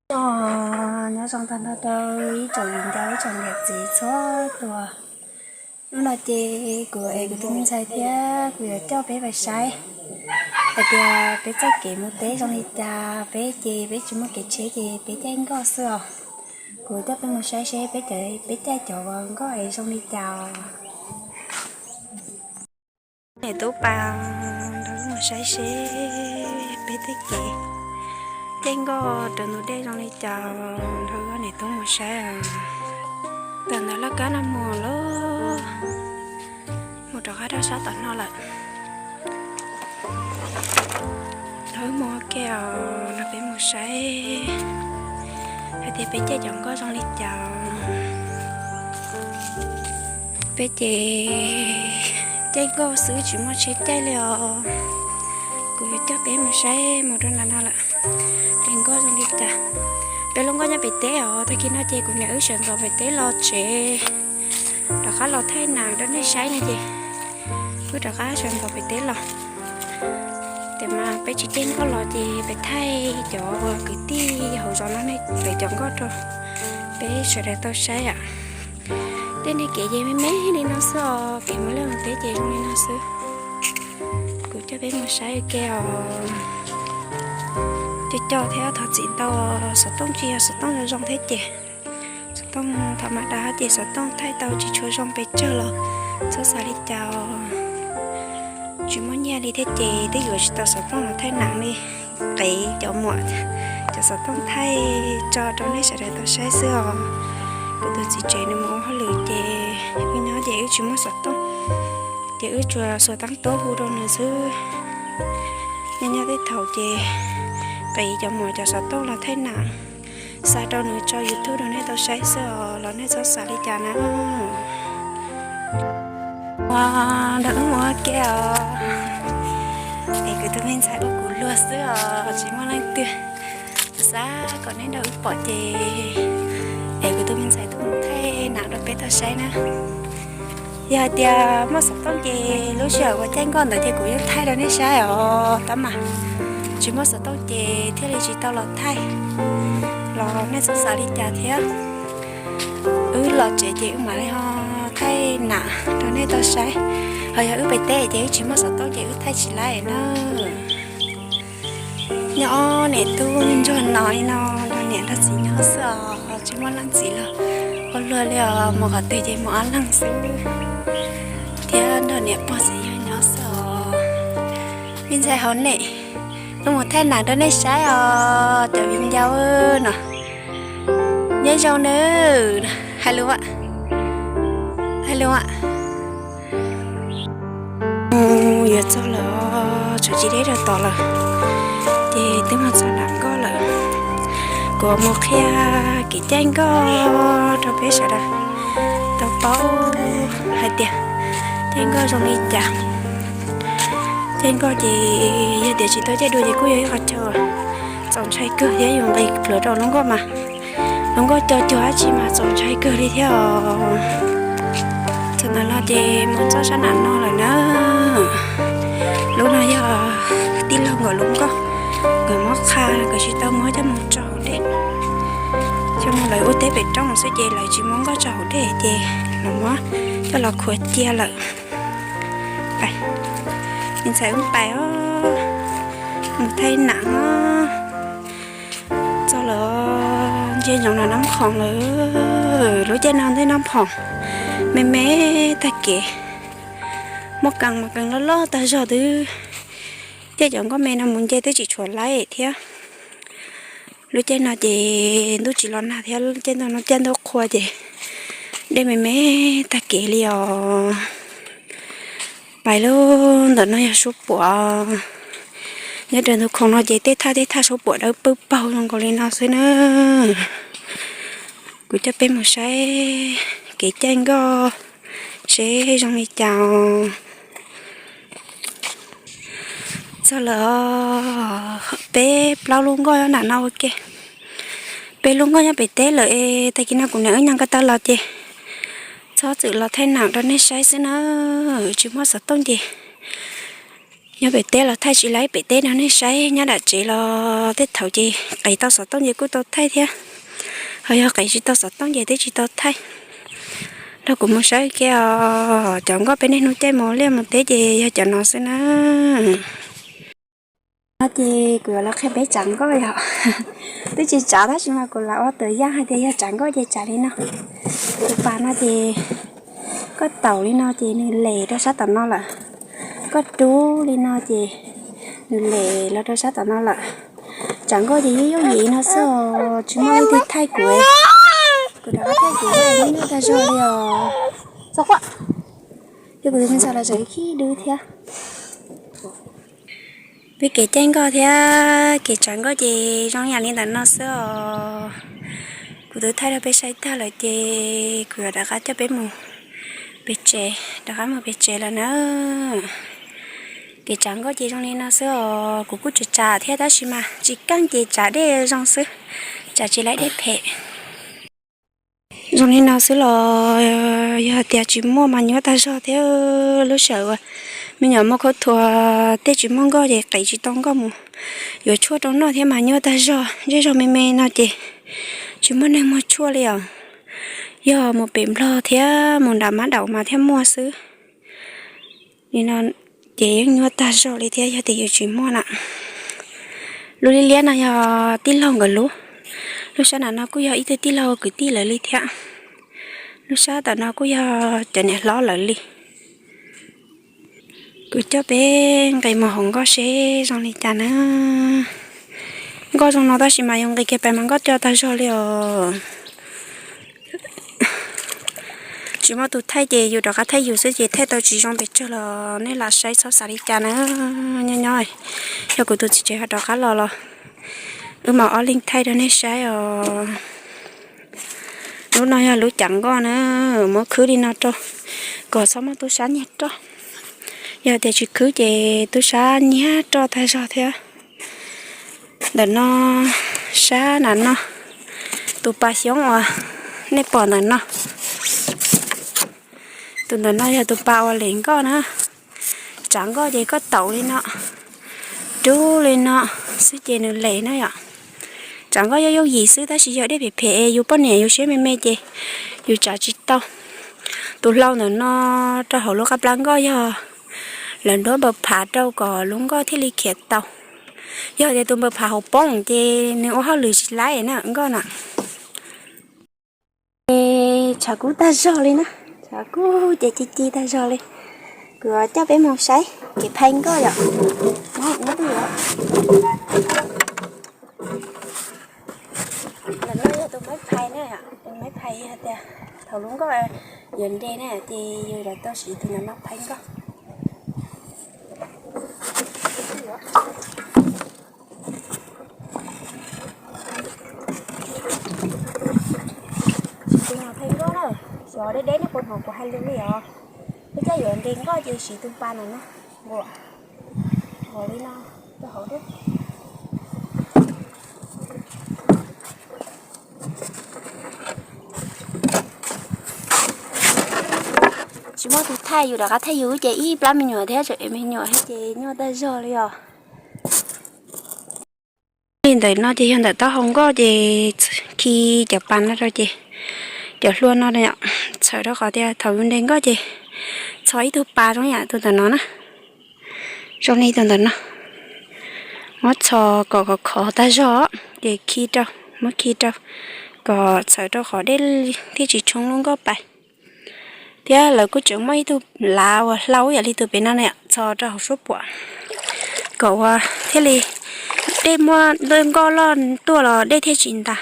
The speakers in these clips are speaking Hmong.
Nyob zoo tag nrho rau ib tsoom viv ncaus ib tsoom niam txiv txhua tus. Hnub no ces kuv es kuv tus me ntxhais thiab kuv yuav coj peb mus saib hais tias peb txoj kev mus teb zoo li cas, peb ces peb tsis muaj kev tsheb ces peb caij nkoj xwb os. Kuv coj peb mus saib seb peb caij, peb caij cov nkoj es zoo li cas. Niam tub pas nrog wb mus saib seb peb tej kev caij nkoj rau ntug dej zoo li cas, nrog wb niam tub mus saib. Tawm ntawm laj kab no mus lawm, mus rov qab rau sab tom no lawm. Nrog wb mus ua ke os, nrog peb mus saib hais tias peb caij cov nkoj zoo li cas. Peb ces caij nkoj xwb tsis muaj tsheb caij li os. Kuv yuav coj peb mus saib mus rau nram no lawm, peb nkoj zoo li cas. Peb lub nkoj nyob pem teb os, tag kis no ces kuv niam wb sawv ntxov pem teb los tsev, rov qab los thaij nam rau nej saib no ces wb rov qab sawv ntxov pem teb los. Tiam mas peb tsis caij nkoj los ces peb thaij cov kwv tij hauv zos no nej lawv cov nkoj rau peb sawv daws tau saib yom. Tej niag kev ces me me li no xwb os, kev mus liaj mus teb ces zoo li no xwb. Kuv coj peb mus saib ua ke os. Coj coj thiab thov txim ntau, xov tooj tsis yog xov tooj zoo zoo thiab ces, xov tooj thaum mas dav ces xov tooj thaij tau tsis tshua zoo pes tsawg los txhob xav li cas. Tsis muaj nyiaj li thiab ces twb yuav tsis tau xov tooj los thaij nam li, qiv cov muam cov xov tooj thaij tso rau nej sawv daws tau saib xwb os. Kuv tus txiv tsev nws mus ua hauj lwm ces wb nyob ces wb tsis muaj xov tooj, ces wb tsuas xuas tab tuab hu rau nws xwb. Nyob nyob tej thaum ces qiv cov muam cov xov tooj los thaij nam xa rau nws tso YouTube rau nej tau saib xwb os, los nej txhob xav li cas na. Ua, nrog wb mus ua ke os. Es kuv tus me ntxhais ua kuv luag xwb os, tsis muaj leej twg. Kuv xav kom nej nrog wb pom ces es kuv tus me ntxhais tuaj mus thaij nam rau peb tau saib na. Yog hais tias muaj xov tooj ces lub sij hawm uas caij nkoj ntawd ces kuv yeej thaij rau nej saib os, tab mas tsis muaj xov tooj ces thiaj li tsis tau los thaij, los nej txhob xav li cas thiab. Wb los tsev ces wb mam li ho thaij nam rau nej tau saib, ho yog wb pem teb ces wb tsis muaj xov tooj ces wb thaij tsis laib na. Nyob niam tub ntsuag no li no, nrog niam nrog txiv nyob xwb os, tsis muaj leej txiv los ua luag li os, mus qhov twg ces mus ob leeg xwb, thiab nrog niam pog txiv yawg nyob xwb os. Me ntxhais hauv nem, wb mus thaij nam rau nej saib os cov viv ncaus no. Nyob zoo nawb, hais lus, hais lus. Mus yuav txog lawm, tshuav tsis deb rau tod lawm, ces twb mus txog nram nkoj lawm. Kuv mus qhia kev caij nkoj rau peb sawv daws tau paub hais tias caij nkoj zoo li cas. Caij nkoj ces yog tias tsis tau caij dua ces kuj yog ib qho chaw txaus ntshai kawg thiab yus nqis plhuav rau lub nkoj mas, lub nkoj co cuag dab tsi mas txaus ntshai kawg li thiab os. Thaum ntawd no ces mus txog sab nram no lawm na. Lub no yog tij laug nkawd lub nkoj, nkawd muab qha, nkawd tsis tau muab coj mus tso hauv dej. Coj mus lawv ua teb pem roob xwb ces lawv tsis muab nkoj tso hauv dej ces lawv muab coj los khuam cia lawm. Pais, me ntxhais wb pais os, mus thaij nam os. Txog lawm, ntsia nyob no Nab Phoom lawm. Lub caij no ntej Nab Phoom me me tag kev, muaj kees mas kees loj loj tag zog twb, caij cov nkoj me no mus nce twb tsis tshuav laib thiab. Lub caij no ces ntuj tsis los nag thiab, caij no caij ntuj qhua ces dej me me tag kev li os. Pais lub ntawm no yog suab puam, nyob rau ntug khoom no ces tej thaj tej thaj suab puam dawb paug zoo nkaus li no xwb na. Kuv coj peb mus saib kev caij nkoj seb zoo li cas. Txog lawm, peb plaub lub nkoj nyob nram no ua ke. Peb lub nkoj nyob pem teb lawm es tag kis no kuv niam wb nyob ko taw los ces txhob txwm los thaij nam rau nej saib xwb na. Tsis muaj xov tooj ces Nyob pem teb los thaij tsis laib pem teb no nej saib, nyob dam tsev los tej thaum ces qis tau xov tooj ces kuj tau thaij thiab, ho yog qis tsis tau xov tooj ces twb tsis tau thaij. Nrog kuv mus saib kiag os, cov nkoj peb niaj hnub caij mus liaj mus teb ces yog cov no xwb na. No ces kuv yuav los qhia peb tsav nkoj yom. Twb tsis tsav tab sis mas kuv lam ua tawm yaj hais tias yog tsav nkoj ces tsav li no. Tus pas no ces koj taum li no ces nws lem rau sab tom no lawm. Koj rub li no ces nws lem los rau sab tom no lawm. Tsav nkoj ces yooj yooj yim no xwb os, tsis muaj leej twg thaij kuv. Kuv rov qab thaij kuv nyuaj nyuaj tag zog li os. Txhob quaj, yog kuv tus me ntxhais los tseem khib dub thiab. Peb kev caij nkoj thiab kev tsav nkoj ces zoo yam li ntawm no xwb os. Kuv twb thaij rau peb saib tag lawm ces kuv yuav rov qab coj peb mus pem tsev, rov qab mus pem tsev lawm na. Kev tsav nkoj ces zoo li no xwb os, kuv kuj tsav tsav thiab tab sis mas tsis keej ces tsav dej zoo xwb, tsav tsis laib dej phem. Zoo li no xwb los yog tias tsis muaj mas nyuaj tag zog thiab. Lub sij hawm uas me nyuam muaj khaub thuas tej tsis muaj nkoj ces qis tsis tau nkoj mus yuav tshuaj rau noj thiab mas nyuaj tag zog, zej zog me me no ces tsis muaj neeg muag tshuaj li os. Yog mus pem Nplog thiab mus nram Mab Daum mas thiaj muaj xwb. Li no ces yeej nyuaj tag zog li thiab yog tias yus tsis muaj na. Lub liab liab no yog tij laug nkawd lub. Lub sab nram no kuj yog ib tug tij laug kwv tij lawv li thiab. Lub sab tom no kuj yog cov niam hlob lawv li. Kuv coj peb nqis mus hauv nkoj seb zoo li cas na. Nkoj zoo no tab sis mas yus nqis kiag pais mas nkoj co tag zog li os. Tsis muaj tus thaij ces yus rov qab thaij yus xwb ces thaij tau tsis zoo pes tsawg los nej lam saib txhob xav li cas na. Nyob nyob, yog kuv tus txiv tsev ho rov qab los los wb mam ob leeg thaij rau nej saib os. Lub no yog lub cav nkoj na, muab khwb li no rau kom txhob muaj tub sab nyiag roj. Yog tias tsis khwb ces tub sab nyiag roj tag zog thiab. Ntawm no, sab nram no, tus pas xyoob uas nej pom ntawm no, tus ntawm no yog tus pas uas lem nkoj na. Tsav nkoj ces koj taum li no, rub li no xwb ces nws lem na yom. Tsav nkoj yooj yooj yim xwb tab sis yog dej phem phem es yus poj niam yus siab me me ces yus tsav tsis tau. Tus hlau ntawm no rau hauv lub qab plab nkoj yog lawv nruab npaws phav rau kom lub nkoj thiaj li khiav tau. Yog tias tus npaws phav hauv poob ces nws ua hauj lwm tsis laib na nkoj na. Tshav kub tag zog li na, tshav kub ces ci ci tag zog li. Kuv coj peb mus saib kev phais nkoj yom. Ntawm no yog tus maiv phais na, tus maiv phais yog tias thaum lub nkoj yuav nres na ces yus yuav tau siv tus ntawm no phais nkoj. Siv tus no phais nkoj na, xyov deb deb nej puas hnov kuv hais lus li os. Peb coj yuav nres nkoj ces siv tus pas no na, nquam nquam li no rau hauv deb. Tsis muaj tus thaij yus rov qab thaij yus ces ib plab me nyuam thiab tseem me nyuam thiab ces nyuaj tag zog li os. Li ntawm no ces yog ntawm taub hau nkoj ces khi cov pas no rau ces cov hlua no txhawm rau qhov tias thaum yus nres nkoj ces txhos ib tug pas zoo yam tus ntawm no na. Zoo li tus ntawm no, muab txhos kom khov khov tag zog ces khi rau, muab khi rau kom txhawm rau qhov dej thiaj tsis tshoob lub nkoj pais. Thiab lawv kuj tseem muaj ib tug lav uas hlau yam li tus pem no na, txhos rau hauv suab puam kom uas thiaj li dej muaj nkoj loj tuaj los dej thiaj tsis ntas,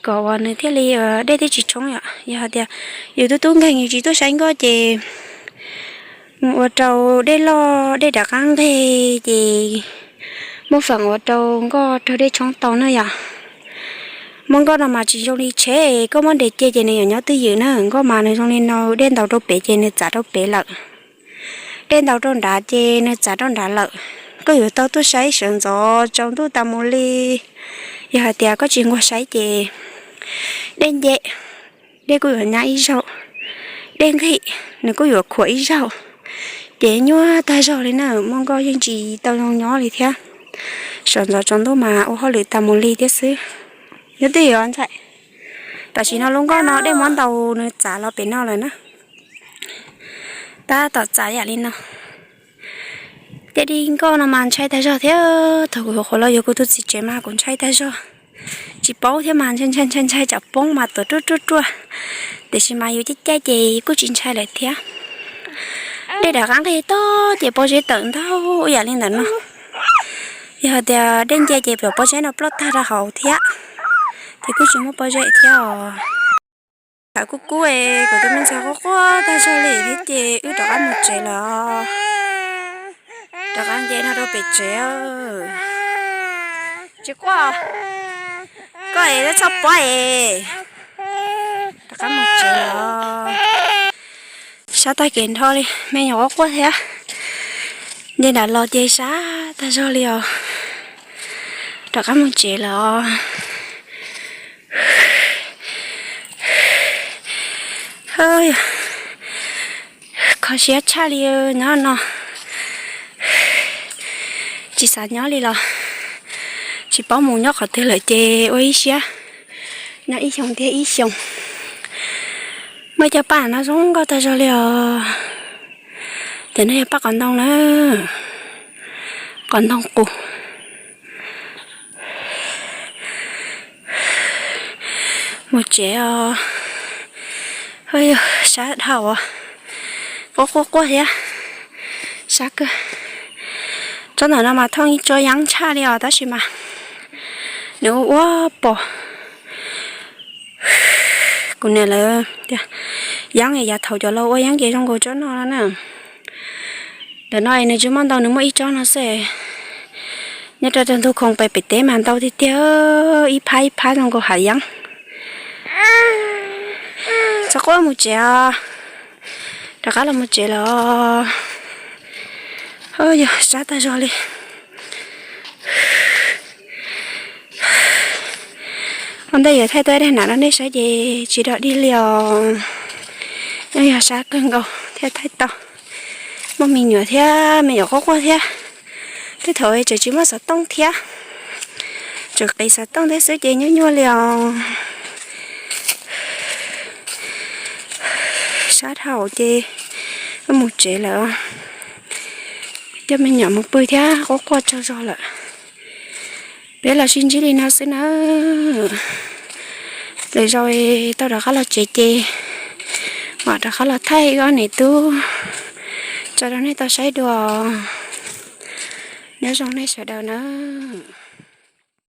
kom uas nws thiaj li dej thiaj tsis tshoob yom. Yog hais tias yus tub tub nkeeg yus tsis tuaj saib nkoj ces mus ua rau dej loj dej rov qab nqeg ces muaj feem ua rau nkoj raug dej tshoob tau na yom. Muaj nkoj no mas tsis zoo li tsheb, koj muab nres ce ces nws yuav nyob twj ywm na. Nkoj mas nws zoo li no, dej ntaus rau pem ces nws txav rau pem lawm, dej ntaus rau nrad ces nws txav rau nrad lawm. Koj yuav tau tuaj saib sawv ntxov tsaus ntuj tas mus li. Yog hais tias koj tsis nquag saib ces dej nce, dej kuj yuav nyab ib zaug, dej nqig, nws kuj yuav khuam ib zaug. Ces nyuaj tag zog li na, muaj nkoj yeej tsis tau zoo nyob li thiab. Sawv ntxov tsaus ntuj mas ua hauj lwm tas mus li thiab xwb. Nyob twj ywm ntxhais. Tam sim no lub nkoj no dej muab ntaus nws txav los pem no lawm na. Tab tom txav yam li no. Tej dib nkoj no mas ntshai tag zog thiab. Thaum kuv nyuam qhuav los yuav kuv tus txiv tsev mas kuv ntshai tag zog. Tsis paub thiab mas ntshai ntshai ntshai ntshai tsam poob mas tuav ruaj ruaj ruaj. Tiam sis mas yus caij caij ces kuj tsis ntshai lawm thiab. Dej rov qab nqig tog ces pob zeb tawm ntau ib yam li ntawm no. Yog hais tias dej nce ces pom pob zeb no ploj tag rau hauv thiab, ces kuj tsis muaj pob zeb thiab os. Thaum kub kub es kuv tus me ntxhais quaj quaj tag zog li thiab ces wb rov qab mus tsev lawm. Rov qab nce no rau pem tsev. Tsis quaj, koj es txhob pob es. Rov qab mus tsev lawm. Sab tag kev nrho li, me nyuam quaj quaj thiab. Nce nram los ces sab tag zog li os. Rov qab mus tsev lawm. Kho siab tshaj li nyob no. Tsis xav nyob li los tsis paub mus nyob qhov twg lawm ces ua ib siab nyob ib xyoo thiab ib xyoo. Muaj cov paj no zoo nkauj tag zog li os. Cov no yog paj qos ntoo na, qos ntoo qus. Mus tsev os. Yog sab dhau, quaj quaj quaj thiab. Sab kawg. Tsob ntawm no mas thooj ib tsob yeeb tshaj li os tab sis mas nws ua ua pom. Kuv niam lawv tias yeeb es yav thaum cov laus ua yeeb ces zoo nkaus tsob no no na. Ntawm no es nws tsis muaj ntau, nws muaj ib tsob no xwb. Nyob rau tag ntug khoom pem pem teb mas ntau tiag tiag, ib phab ib phab zoo nkaus hav yeeb. Txhob quaj, mus tsev os. Rov qab los mus tsev lawm. Yog sab tag zog li. Ua ntej yuav thaij tau ib daim nam rau nej saib ces tsis dog dig li os. Nyob yog sab kawg nkaus thiaj thaij tau. Muaj me nyuam thiab me nyuam quaj quaj thiab. Tej thaum tseem tsis muaj xov tooj thiab, tseem qiv xov tooj thiab xwb ces nyuaj nyuaj li os. Sab dhau ces wb mus tsev lawm. Coj me nyuam mus pw thiab quaj quaj tsaug zog lawm. Peb los sib ntsib li no xwb na. Lwm zaus tau rov qab los tsev ces mam rov qab los thaij ib ob niam tub tso rau nej tau saib dua. Nyob zoo nej sawv daws na.